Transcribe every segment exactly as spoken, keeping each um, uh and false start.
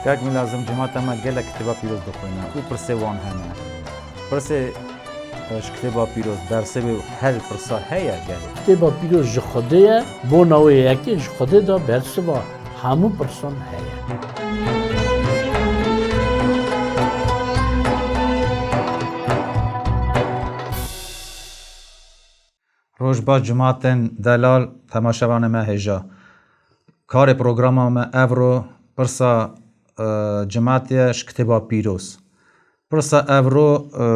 Kak Mîlazim, cemata me gelek kitêba pîroz dixwîne û pirsê wan hene. Pirsê, e, ji kitêba pîroz, bersivê her pirsa heye gelê? Kitêba pîroz ji Xwedê ye, bona wê yekê ji Xwedê de bersiva hemû pirsan heye. Roj baş cimatên delal, temaşevanê me hêja. Karê programa me evro pirsa, e, cimatê ye ji kitêba pîroz. Pirsa evro, e,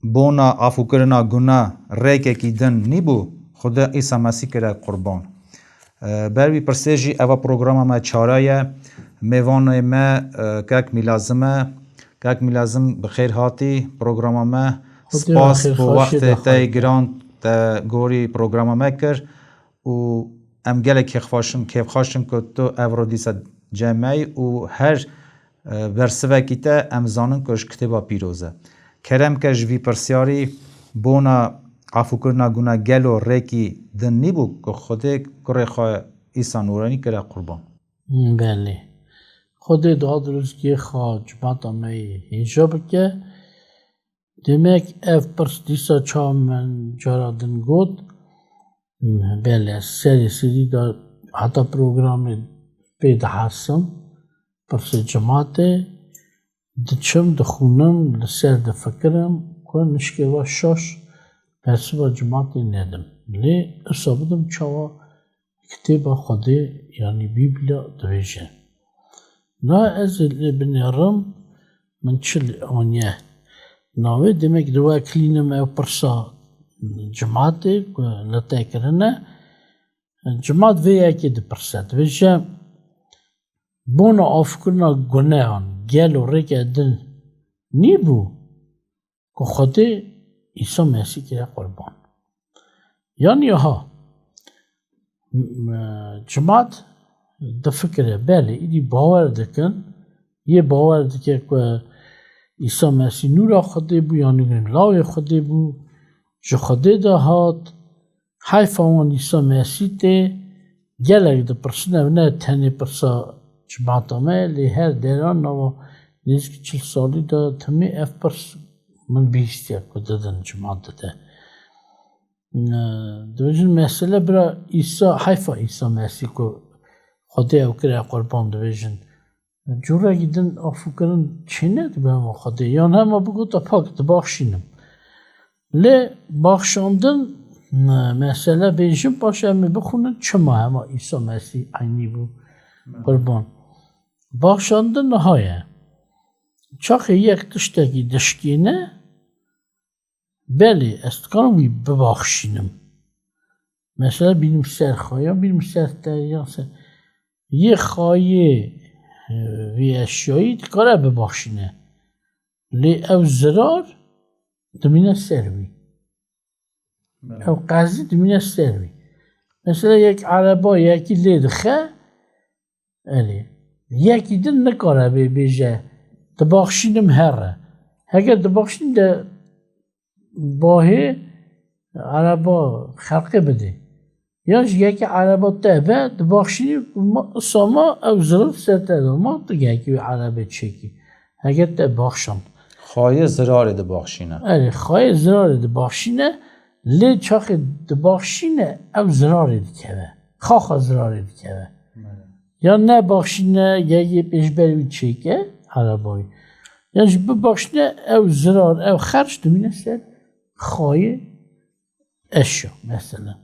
bona afûkirina guna rêkekî din nîbû, Xwedê Îsa Mesîh kire qurban. E, ber wî pirsê jî eva programa me çara ye. Mêvanê me, e, Kek Mîlazim e. Kek Mîlazim, bi xêr hatî programa me. Xwedê Spas xêr bo xweşiyê wextê te daxwîne. Giran te gorî programa me kir û em gelek kêfxweş in, kêfxweş in ku tu evro dîsa cem me yî û her, e, bersivekî te em zanin ku ji kitêba pîroz e. Kerem ke ji vî pirsyarî bona afûkirina guna gelo rêkî din nîbû ku Xwedê kurê xwe Îsa Nûranî kire qurban? Belê. Xwedê di hat rûzgê xwe cimata me yê hêja bike. Demek ev pirs dîsa çawa min cara din got, belê, serê serî de heta programê pê dihesim, pirsê cimatê, diçim, dixwînim, li ser difikirim ku nişkê va şaş bersiva cimatê nedim. Lê irsa bidim çawa kitêba Xwedê, yanî Bîbla dibêje. Na ez ê lê binêrim, min çi lê aniye. Navê demek di we kilînim ew pirsa cimatê ku li te kirine. Cimat vê yekê dipirse, dibêje, bona afkirina gunehan gelo rêke din nîbû? Ku Xwedê Îsa Mesîh kire qurban. Yanî ha, m-, m-, cimat difikire, belê, îdî bawer dikin, yê bawer dike ku Îsa Mesîh nûra Xwedê bû, yanî lawê Xwedê bû, ji Xwedê de hat, heyfa wan Îsa Mesîh tê, gelek dipirsin, ev ne tenê pirsa cimata me, lê her deran nava nêzîkî çil salî de timî ev pirs min bihîstiye ku didin cimat dide. Ne, dibêjin mesele bira Îsa, heyfa Îsa Mesîh ku Xwedê ew kire qurban dibêjin. Cûrekî din afûkirin çênedibe hema Xwedê. Yan hema bigota pak dibaxşînim. Lê baxşandin, ne, mesele bêjin, paşê em ê bixwînin çima hema Îsa Mesîh eynî bû qurban. Baxşandin niha ye. Çaxê yek tiştekî dişkêne, belê, ez dikarim wî bibaxşînim. Mesela bînim ser xwe, yan bînim ser te, yan ser. Yê xayê, e, vî eşyayî dikare bibaxşîne. Lê ew zirar dimîne ser wî. Belê. Ew qezî dimîne ser wî. Mesela yek ereba yekî lê dixe, Elê. Yekî din nikare bê bêje, dibaxşînim here. Heger dibaxşîn de bahê ereba xelqê bidê. Yan jî yekî ereba te be, dibaxşînî ma, isa ma ew zirar ser te de ma, tu yekî wî erebê çêkî. Heger te baxşand. Xayê zirarê dibaxşîne. Erê, xayê zirarê dibaxşîne, lê çaxê dibaxşîne ew zirarê dikeve. Xaxa zirarê dikeve. Belê. Ya nebaxşîne, yekê pêşber wî çêke, erebayî. Yan jî bibaxşîne ew zirar, ew xerc dimîne ser xayê eşya, mesela.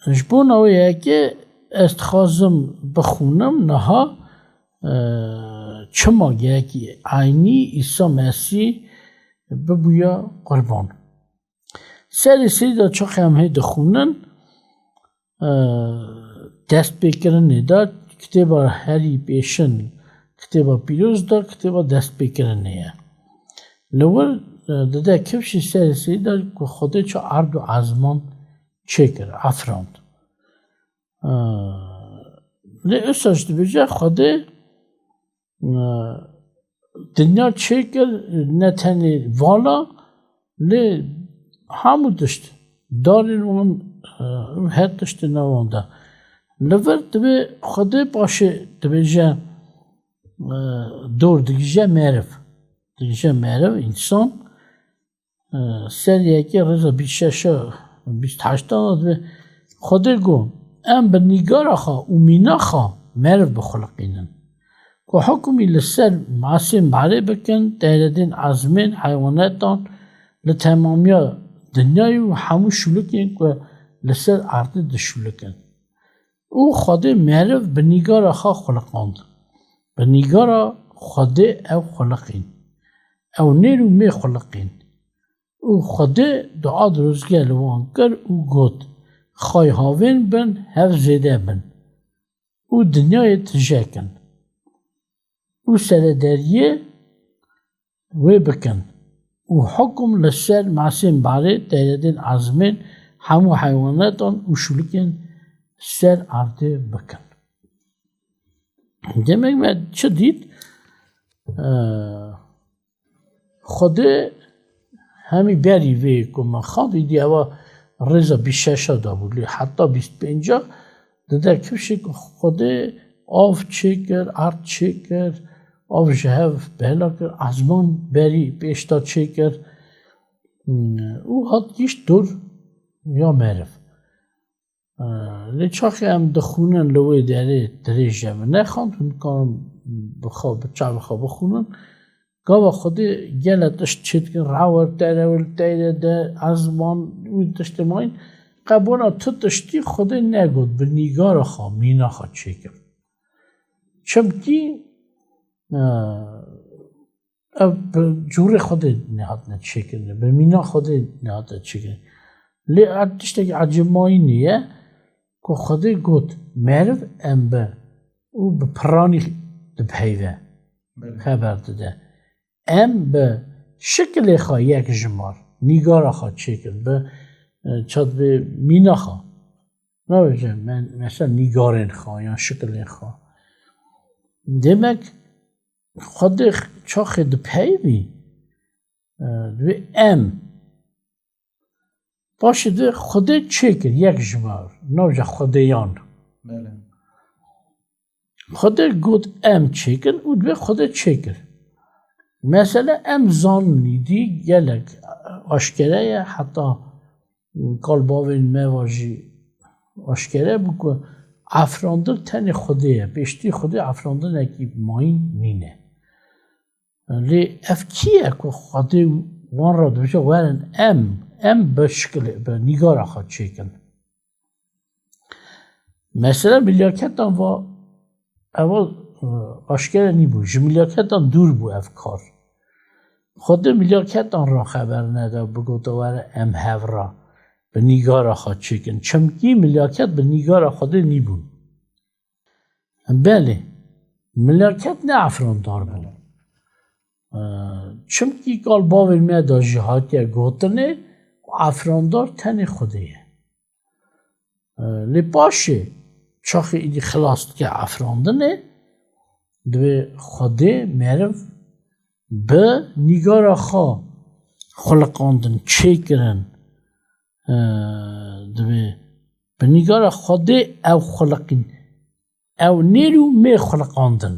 Ji bona wê yekê ez dixwazim bixwînim niha, e, çima yekî eynî Îsa Mesîh bibûya qurban. Serê serî de çaxê em hê dixwînin, e, destpêkirinê de kitêba herî pêşin, kitêba pîroz de kitêba destpêkirinê ye. Li wir, e, dide kifşê serê serî de ku Xwedê çi erd û ezman çêkir, efirand. E, lê usa jî dibêje Xwedê, e, dinya çêkir, ne tenê vala, lê hemû tişt, darên wan, e, her tiştê nav wan de. Li vir dibê Xwedê paşê dibêje, e, dor digije meriv. Digije meriv, însan, e, ser yekê rêza bîst şeş, bîst heşt de dibê, Xwedê got, em bi nîgara xwe û mîna xwe meriv bixuliqînin. Ku hukmî li ser masên barê bikin, teyredên ezmên, heywanetan, li temamiya dinyayê û hemû şûlikên ku li ser erdê dişûlikin. Û Xwedê meriv bi nîgara xwe xuliqand. Bi nîgara Xwedê ew xuliqîn. Ew nêr û mê xuliqîn. Û Xwedê dua dirozge li wan kir û got, Xay havên bin, hev zêde bin û dinyayê tije kin û serederiyê wê bikin û hukum li ser masên barê, teyredên ezmên, hemû heywanetan û şûlikên ser erdê bikin. Demek me çi dît? Ee, Xwedê hemî berî vê ku me xwend, îdî eva rêza bîst şeş de bû, lê heta bîst pênc dide kifşê ku Xwedê av çêkir, erd çêkir, av ji hev bela kir, ezman berî pêşta çêkir, hmm, û hat gişt dor ya meriv. Lê çaxê em dixwînin li wê derê dirêj e, min nexwend, hûn dikarin bi xwe, bi çavê xwe bixwînin. Gava Xwedê gelek tişt çêdikin, rewir, terewir, teyre de, ezman, wî tiştê mayîn. Qe bona tu tiştî Xwedê negot, bi nîgara xwe, mîna xwe çêkir. Çimkî, e, Ev bi cûrê Xwedê nehatine çêkirin, bi mîna Xwedê nehatine çêkirin. Lê ev tiştekî ecêb mayînê ye ku Xwedê got, meriv em bi û bi piranî dipeyve, Belê. Xeber dide. Em bi şikilê xwe yek jimar, nîgara xwe çêkir, bi, e, çat bi mîna xwe. Nabêje, me-, mesela nîgarên xwe yan şikilên xwe. Demek, Xwedê çaxê dipeyivî, e, divê em. Paşê de Xwedê çêkir, yek ji me, navca Xwedêyan. Belê. Xwedê got, em çêkin û divê Xwedê çêkir. Mesele em zanin îdî gelek aşkere ye, heta kal bavên me ve jî aşkere bû ku afirandin tenê Xwedê ye. Pêştî Xwedê afirandinekî mayîn nîne. Lê ev kî ye ku Xwedê wan re dibêje, werin em, em bi şikilê, bi nîgara xwe çêkin? Mesele milyaketan va, eva, e, aşkere nîbû. Ji milyaketan dûr bû ev kar. Xwedê milyaketan re xeber neda, bigota were em hev re bi nîgara xwe çêkin. Çimkî milyaket bi nîgara Xwedê nîbûn. Belê, milyaket ne efrandar bûn. E, çimkî kal bavên me de jî hatiye gotinê ku efrandar tenê Xwedê ye. E, lê paşê çaxê îdî xilas dike efrandinê, divê Xwedê meriv bi nîgara xwe xuliqandin, çêkirin. E, divê bi nîgara Xwedê ew xuliqîn. Ew nêr û mê xuliqandin.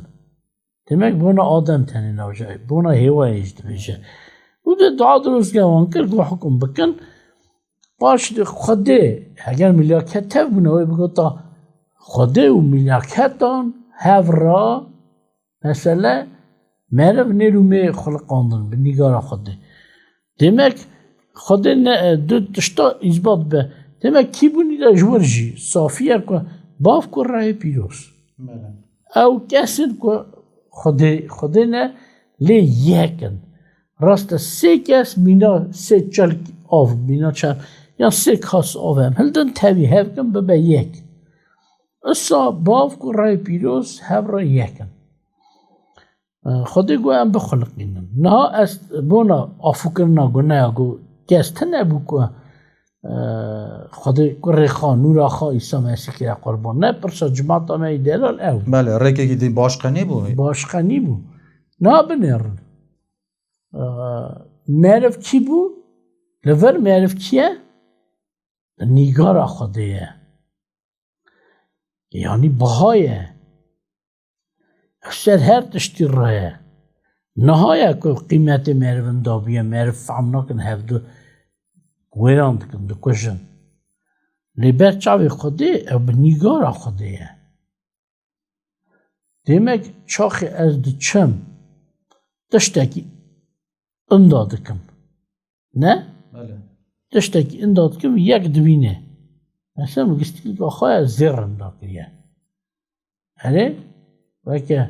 Demek bona Adem tenê navca, bona hêwayê jî dibêje. Û de dua dirozge wan kir, got hukum bikin. Paş de Xwedê, heger milyaket tev bûne, wê bigota, Xwedê û milyaketan hev ra, mesele, meriv nêr û mê xuliqandin bi nîgara Xwedê. Demek, Xwedê ne, e, du tişta îsbat be. Demek kî bûnî de ji wir jî safî ye ku bav ku rehê pîroz. Belê. Ew kesên ku Xwedê, Xwedê ne lê yek in. Rast e, sê kes mîna sê çelk av, mîna çar, ya sê kas av em hildin tevî hev kin bibe yek. Isa bav ku rehê pîroz hev re yek in. Xwedê got, em bixuliqînin. Niha ez bona afûkirina guneya ku kes tune bû ku, e, Xwedê kurê xwe, nûra xwe Îsa Mesîh kire qurban. Ne pirsa cimata me yî delal ew. Belê, rêkekî dî başqe nîbû. Başqe nîbû. Niha binêrin. E, meriv kî bû? Li vir meriv kî ye? Nîgara Xwedê ye. Yanî baha ye. Ev ser her tiştî re ye. Niha ye ku qîmetê merivin dabûye, meriv fehm nakin, hevdu wêran dikin, dikujin. Lê ber çavê Xwedê ew bi nîgara Xwedê ye. Demek çaxê ez diçim, tiştekî inda dikim. Ne? Belê. Tiştekî inda dikim, yek dibîne. Mesela min giştikî xwe ya zêr rinda kiriye. Erê, weke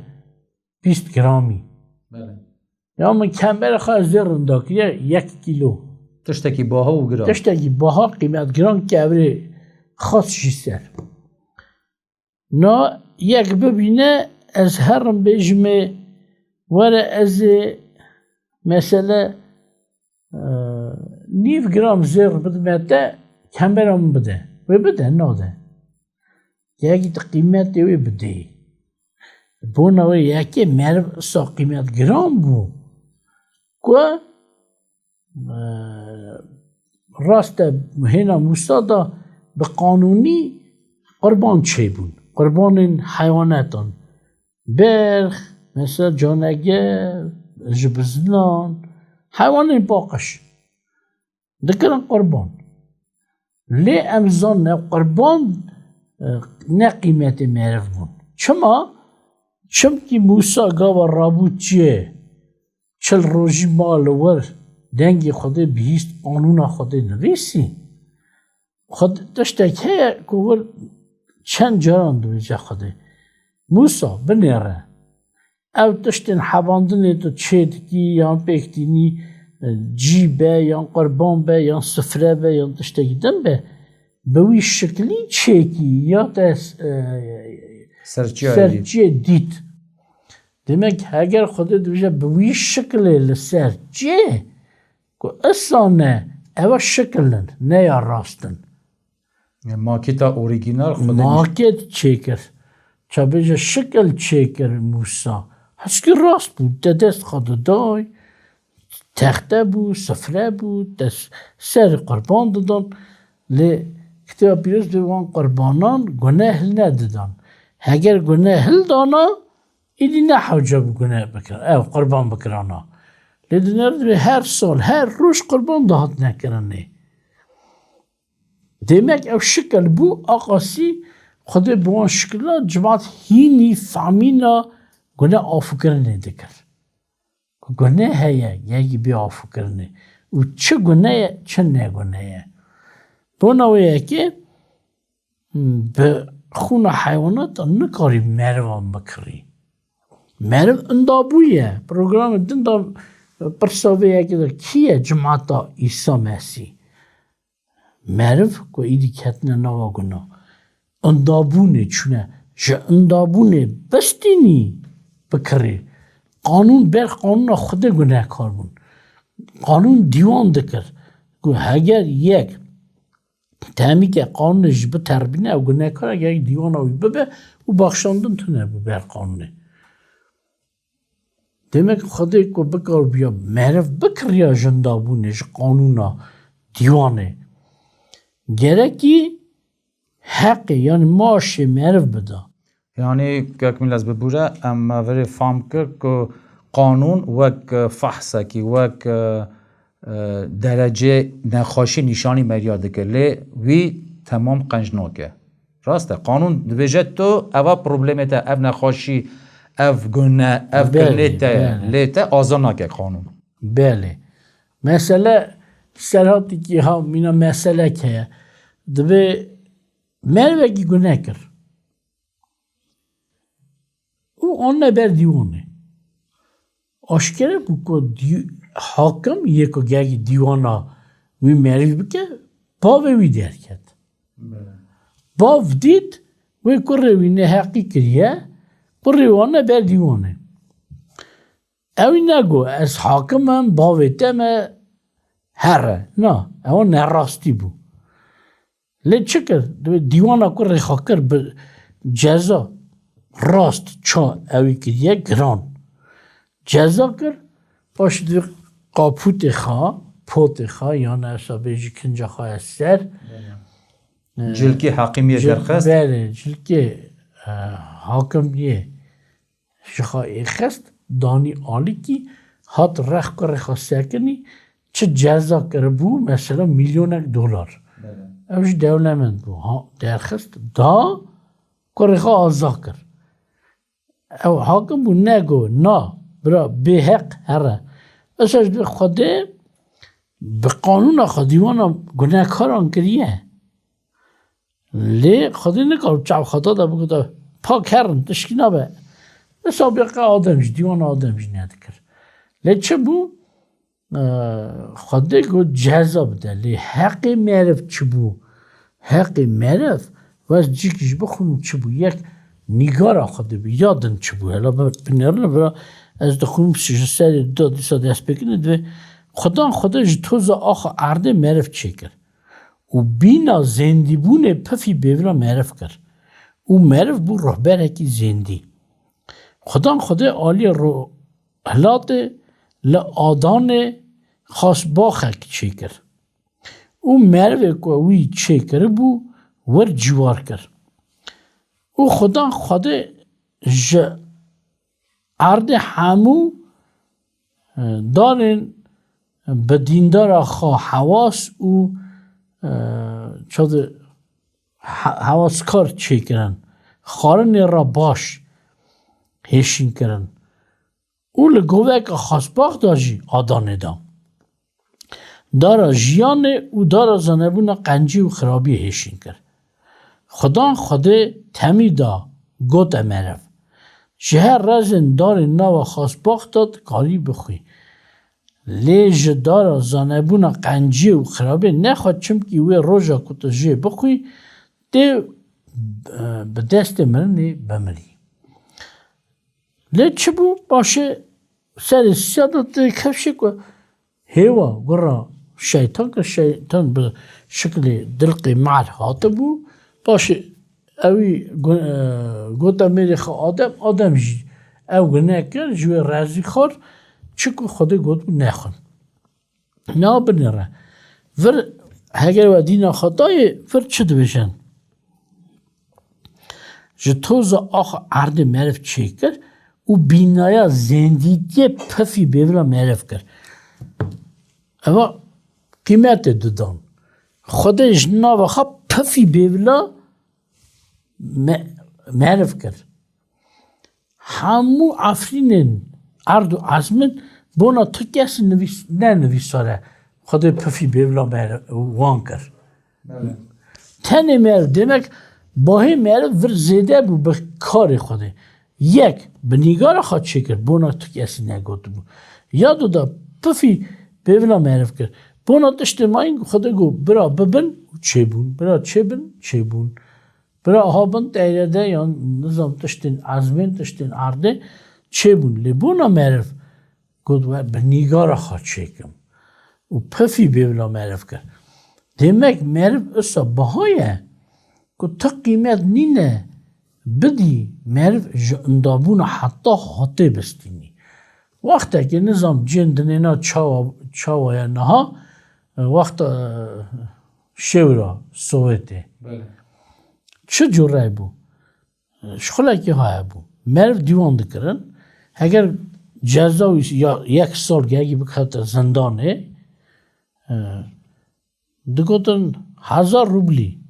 bîst gramî. Belê. Ya min kembere xwe ya zêr rinda kiriye, yek kîlo. Tiştekî baha û giran. Tiştekî baha, qîmet giran, kevirê xas jî ser. Na yek bibîne, ez herim bêjimê, were ez ê mesele, e, nîv gram zêr bidime te, kembera min bide. Wê bide, nade. Yekî tu qîmetê wê bidê. Bona wê yekê meriv isa qîmet giran bû. Ku, e, rast e, hêna Mûsa da bi qanûnî qurban çêbûn. Qurbanên heywanetan. Berx, mesela caneger, ji bizinan, heywanên paqij. Dikirin qurban. Lê em zanin ev qurban, e, ne qîmetê meriv bûn. Çima? Çimkî Mûsa gava rabû çiyê, çil rojî ma li wir dengê Xwedê bihîst, qanûna Xwedê nivîsî. Xwed-, tiştek heye ku wir çend caran dibêje Xwedê, Mûsa, binêre. Ev tiştên hebandinê tu çê dikî yan pêk tînî, e, cî be, yan qurban be, yan sifre be, yan tiştekî din be, bi wî şiklî çêkî ya te, e, Serçiyayê dît. Serçiyê dît. Demek heger Xwedê dibêje bi wî şiklê li ser çê, ku isa ne, eva şikil in, ne ya rast in. Maketa orîgînal Xwedê nîşt. Maket çêkir. Ça bêje şikil çêkir Mûsa. Heskî rast bû, te dest xwe diday, texte bû, sifre bû, te s-, ser qurban didan. Lê Kitêba Pîroz dê wan qurbanan guneh hilnedidan. Heger guneh hildana, îdî ne hewce bû guneh bikir, ev qurban bikirana. Lê dinêr dibê her sal, her roj qurban dihatine kirinê. Demek ew şikil bû, aqasî Xwedê bi wan şikila cimat hînî famîna gune afikirinê dikir. Ku gune heye, yekî bê afikirinê. Û çi gune ye, çi ne gune ye. Bona wê yekê, bi xûna heywanatan nikarî merivan bikirî. Meriv indabû ye. Programê din de pirsa vê yekê de kî ye cimata Îsa Mesîh? Meriv ku êdî ketine nava guna. Indabûnê çûne. Ji indabûnê bistînî bikirî. Qanûn ber qanûna Xwedê gunehkar bûn. Qanûn dîwan dikir. Ku heger yek temîke qanûnê ji biterbîne, ew gunehkar e, gerek dîwana wî bibe û baxşandin tune bû ber qanûnê. Demek Xwedê ku bikarbûya meriv bikiriya ji indabûnê, ji qanûna dîwanê, gerekî heqê, yanî maaşê meriv bida. Yanî, kek Mîlez bibûre, em me virê fam kir ku qanûn wek, e, fehsekî, wek, e, e, derecê nexweşî nîşanî meriya dike, lê wî temam qenc nake. Rast e, qanûn dibêje tu eva problemê te, ev nexweşî, ev gune, ev Belê, kirinê te ye, belê. Lê te aza nake qanûn. Belê. Mesele serhatikî ha mîna meselek heye. Dibê merivekî gune kir. Û anne ber dîwanê. Aşkere bû ku dî-, hakim yê ku gelkî dîwana wî merivî bike, bavê wî derket. Belê. Bav dît, wê kurê wî neheqî kiriye, kurê wan ne ber dîwanê. Ew ê nego, ez hakim im, bavê te me here. Na, ew nerastî bû. Lê çi kir? Dîwana ku rêxa kir bi ceza rast ça ewî kiriye giran. Ceza kir, paş di qapûtê xwe, potê xwe, yan esa bêjî kinca xwe ya ser, Cilkê Hakimiyê Cil- derxist. Belê, cilkê e, Hakimiyê ji xwe êxist, danî alikî, hat rex kurê xwe sekinî, çi ceza kiribû, mesela milyonek dolar. Ew jî dewlemend bû. Ha, derxist, da kurê xwe aza kir. Ew hakim bû, nego, na, bira, bêheq here. Esa ji Xwedê bi qanûna xwe dîwana gunehkaran kiriye. Lê Xwedê nikar çav xeta de bigota, pak herin, tişkî nabe. Esa beqe Adem jî, dîwana Adem jî nedikir. Lê çi bû? Ee, Xwedê got ceza bide. Lê heqê meriv çi bû? Heqê meriv, wez cîk ji bixwînim çi bû? Yek nîgara Xwedê bû, ya din çi bû? Hela bi-, binêrin vira ez dixwînim ji serê da dîsa dest pê kirin divê. Xudan Xwedê ji toza axa erdê meriv çêkir. Û bîna zêndîbûnê pifî bêvila meriv kir. Û meriv bû ruhberekî zêndî. Xudan Xwedê aliyê ro-, hilatê li Adanê xasbaxek çêkir. Û merivê ku wî çêkiribû, wir ciwar kir. Û Xudan Xwedê ji erdê hemû, e, darên bi dîndara xwe hewas û, e, çadı he-, hewaskar çêkirin. Xwarinê re baş hêşîn kirin. Û li goveka xasbax de jî Adanê da. Dara jiyanê û dara zanebûna qencî û xirabiyê hêşîn kir. Xudan Xwedê temî da, gote meriv. Ji her rezên darên nava xasbax de dikarî bixwî. Lê ji dara zanebûna qenciyê û xirabê nexwe, çimkî wê roja ku tu jê bixwî, tê, e, bi destê mirinê bimirî. Lê çi bû? Paşê serê sisiya de tê kevşê ku hêwa gura şeytan kir, şeytan bi şiklê dilqê mar hatibû. Paşê ewî gu-, e, gote mêrê xwe Adem, Adem jî ew gune kir, ji wê rezî xwar, çi ku Xwedê gotibû nexwin. Na binêre. Vir, heger we dîna xwe dayê, vir çi dibêjin? Ji toza axa erdê meriv çêkir û bînaya zêndîtiyê pifî bêvila meriv kir. Eva qîmetê didan. Xwedê ji nava xwe pifî bêvila me-, meriv kir. Hemû efrînên erd û ezmin bona tu kesî nivîs-, ne nivîsar e. Xwedê pifî bêvila meriv wan kir. Tenê meriv, demek bahê meriv vir zêde bû bi karê Xwedê. Yek, bi nîgara xwe çêkir, bona tu kesî negotibû. Ya du da pifî bêvila meriv kir. Bona tiştê mayîn Xwedê got, bira bibin û çêbûn. Bira çêbin, çêbûn. Bira ha bin teyrede yan nizam tiştên ezmên, tiştên erdê çêbûn. Lê bona meriv got, we bi nîgara xwe çêkim. Û pifî bêvila meriv kir. Demek meriv usa baha ye ku tu qîmet nîne bidî, meriv ji indabûna heta hatê bistînî. Wextekê nizam cihên dinêna çawa, çawa ye niha, wexta, e, şewra Sowêtê. Belê. Çi cure bû? Şixulekî ha hebû. Meriv dîwan dikirin. Heger ceza wî ya yek sal gerekî bikevte zindanê, e, digotin hezar rublî.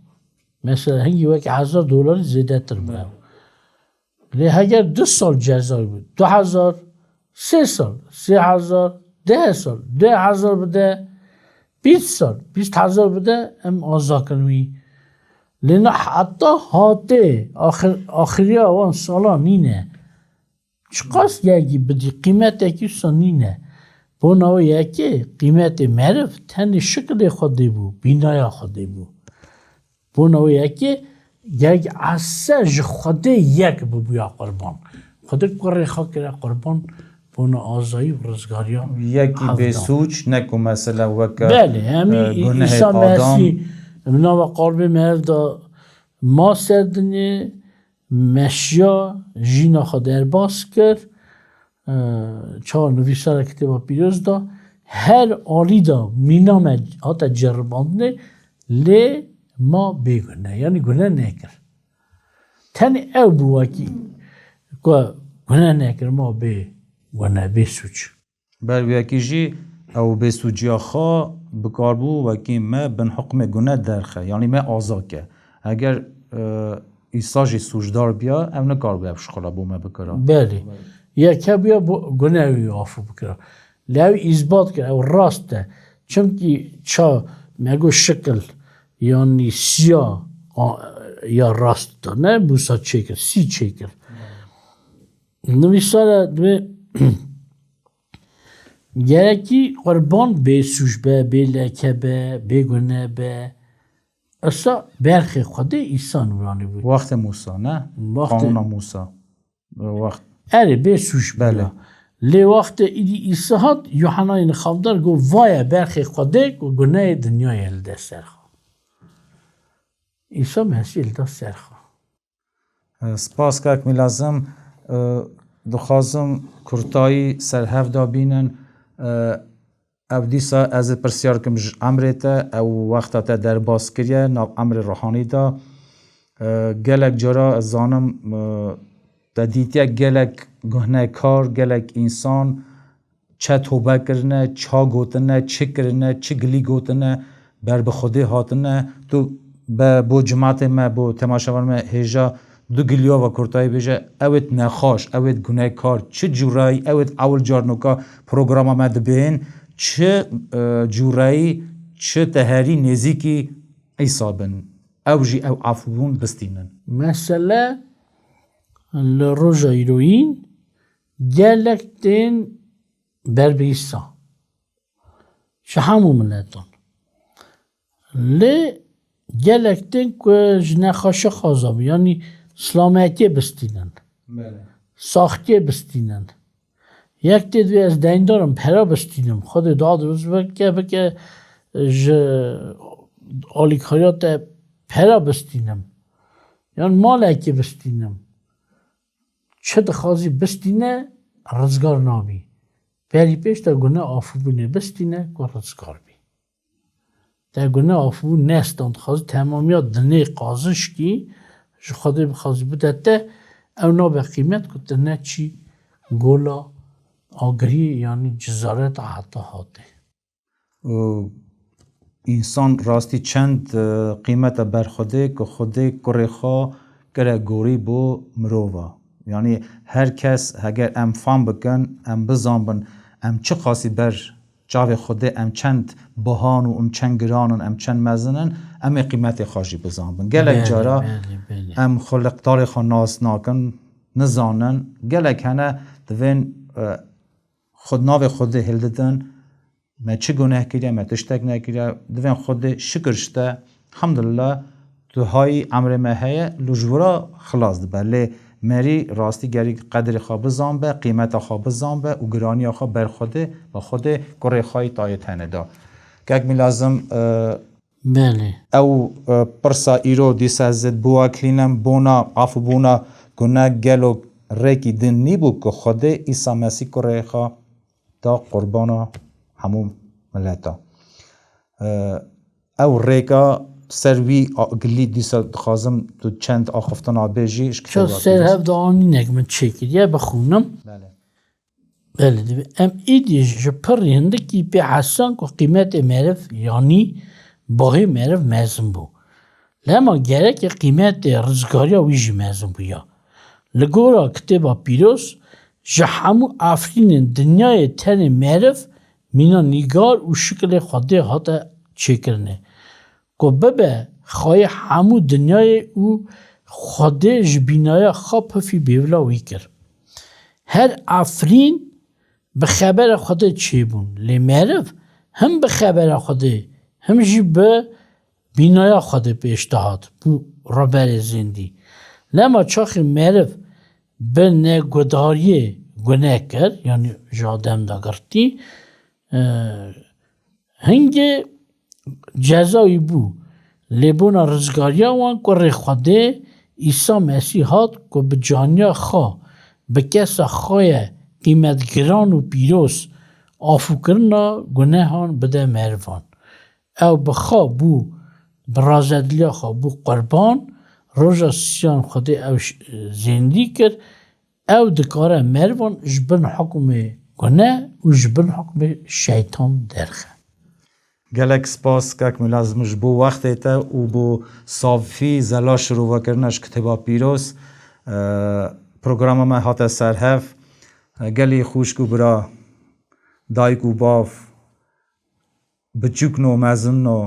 Mesela hingî wekî hezar dolarî zêdetir bû. Lê heger du sal ceza bû, du hezar, sê sal, sê hezar, deh sal, deh hezar bide, bîst sal, bîst hezar bide, em aza kin wî. Lê na heta hatê axir-, axiriya wan sala nîne. Çiqas yekî bidî, qîmetekî wisa nîne. Bona wê yekê qîmetê meriv tenê şikilê Xwedê bû, bînaya Xwedê bû. Bona wê yekê gerek ese ji Xwedê yek bibûya qurban. Xwedê kurê xwe kire qurban bona azayî û rizgariya. Yekî hevdan. Bêsûc, ne ku mesela weke, belê, hemî e, gunehê Îsa Adam. Mesîh, nava qarbê meriv de ma ser dinê, meşiya, jîna xwe derbas kir. E, çawa nivîsara Kitêba Pîroz de, her alî de mîna me hate ceribandinê, lê Ma bê gune, yanî gune nekir. Tenê ew bû wekî ku gune nekir, ma bê gune, bê sûc. Ber wekî jî ew bêsûciya xwe bikarbû wekî me bin hukmê gune derxe, yanî me aza ke. Eger, e, Îsa jî sûcdar biya, ew nikaribû ev şixula bo me bikira. Belê. Yeke bûya bo gune wî afû bikira. Lê ew îsbat kir, ew rast e. Çimkî ça me got şikil, yanî siya, a, ya rast da, ne Mûsa çêkir, sî çêkir. Nivîsara divê gerekî qurban bê sûc be, bê leke be, bê gune be. Esa berxê Xwedê Îsa nûranî bû. Wextê Mûsa, ne? Wextê Qanûna Mûsa. Wext. Erê, bê sûc bû. Belê. Lê wextê îdî Îsa hat, Yuhanayê nixavdar got, "Vaye berxê Xwedê ku guneyê dinyayê hilde ser xwe." Îsa Mesîh hilda ser xwe. Spas kak Mîlazim. Dixwazim kurtayî ser hev de bînin. Ev dîsa ez ê pirsyar kim ji emrê te, ew wexta te derbas kiriye, nav emrê ruhanî de. Gelek cara ez zanim, te dîtiye gelek guhnekar, gelek însan, çe tobe kirine, ça gotine, çi kirine, çi gilî gotine, ber bi Xwedê hatine. Tu be bo cimatê me, bo temaşevan me hêja du giliya ve kurtayî bêje, ewêt nexaş, ewêt gunekar, çi cûrayî, ewêt ewil carnoka programa me dibên, çi, e, cûrayî, çi teherî nêzîkî Îsa bin. Ew jî ew afûbûn bistînin. Mesele li roja îroyîn gelek tên ber bi Îsa. Ji hemû miletan. Lê gelek tên ku ji nexaşa xaza bû, yanî silametiyê bistînin. Belê. Saxtiyê bistînin. Yek tê divê ez deyndar im, pera bistînim. Xwedê dad roz bike, bike ji alîkariya te pera bistînim. Yan malekê bistînim. Çi dixwazî bistîne, rizgar nabî. Berî pêş te gune afûbûnê bistîne ku rizgar bî. Te gune afûbûn nestan, dixwazî temamiya dinê qazişkî ji Xwedê bixwazî bide te, ew nabe qîmet ku te neçî gola agiriyê, yanî cizareta heta hatê. Û însan rastî çend, e, qîmete ber Xwedê, ku Xwedê kurê xwe kire gorî bo mirova. Yanî her kes, heger em fam bikin, em bizanbin, em çi qasî ber çavê Xwedê, em çend bihan û em çend giran in, em çend mezin in, em ê qîmetê xwe jî bizanbin. Gelek Belê, cara belê, belê. em xwe li qedarê xwe nas nakin, nizanin. Gelek hene divên, e, xwe navê Xwedê hildidin, me çi guneh kiriye, me tiştek nekiriye, divên Xwedê şikir ji te, elhamdulillah, tu hayî emrê me heye, li ji wira xilas dibe. Lê merî rastî gerî qedrê xwe bizanbe, qîmeta xwe bizanbe û giraniya xwe ber Xwedê, bi Xwedê kurê xwe yî tayê tenê da. Kek Mîlazim, e, Belê. Ew, e, pirsa îro dîsa ez ê biwakilînim, bona afûbûna gune gelo rêkî din nîbû ku Xwedê Îsa Mesîh kurê xwe da qurbana hemû mileta. E, ew rêka ser wî a-, gilî dîsa dixwazim tu çend axiftina bêjî, ji Ço kitêba ser pîroz. Hev de anînek min çêkiriye, bixwînim. Belê. Belê, divê em îdî ji pirî hindikî pê hesan ku qîmetê meriv, yanî bahê meriv mezin bû. Lema gereke qîmetê rizgariya wî jî mezin bûya. Li gora Kitêba Pîroz, ji hemû efrînên dinyayê tenê meriv mîna nîgar û şikilê Xwedê hate çêkirinê. Ku bibe xwayê hemû dinyayê û Xwedê ji bînaya xwe pifî bêvila wî kir. Her efrîn bi xebera Xwedê çêbûn, lê meriv him bi xebera Xwedê, him jî bi bînaya Xwedê pêş dihat, bû ruberê zindî. Lema çaxê meriv bi negudariyê gune kir, yanî ji Adem de girtî, e, hingê ceza wî bû. Lê bona rizgariya wan kurê Xwedê Îsa Mesîh hat ku bi caniya xwe, bi kesa xwe ye qîmetgiran û pîroz, afûkirina gunehan bide merivan. Ew bi xwe bû bi razediliya xwe bû qurban, roja sisiyan Xwedê ew ş-, zêndî kir, ew dikare merivan ji bin hukmê gune û ji bin hukmê şeytan derxe. Gelek spas kek Mîlazim ji bo wextê te û bo safî zela şirovekirina ji Kitêba Pîroz. E, programa me hate ser hev. E, gelî xwişk û bira, dayik û bav, biçûkno, mezinno,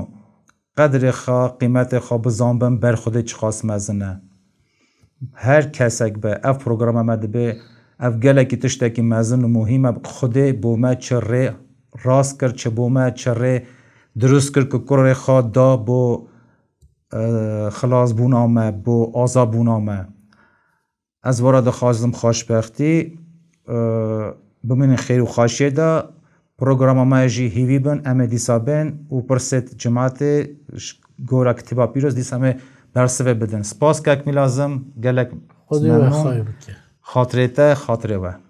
qedrê xwe, qîmetê xwe bizanbin, ber Xwedê çiqas mezin e. Her kesek be, ev programa me dibe, ev gelekî tiştekî mezin û muhîm e. Xwedê bo me çi rê rast kir, çi bo me çi rê dirust kir ku kurê xwe da bo, e, xilasbûna me, bo azabûna me. Ez wara dixwazim xweşbextî, e, bimînin xêr û xweşiyê de. Programa me jî hîvî bin, em ê dîsa bên û pirsêt cimatê ji gora Kitêba Pîroz dîsa em ê bersivê bidin. Spas kek Mîlazim, gelek Xwedê we memnûn. Xayr bike. Xatirê te, xatirê we.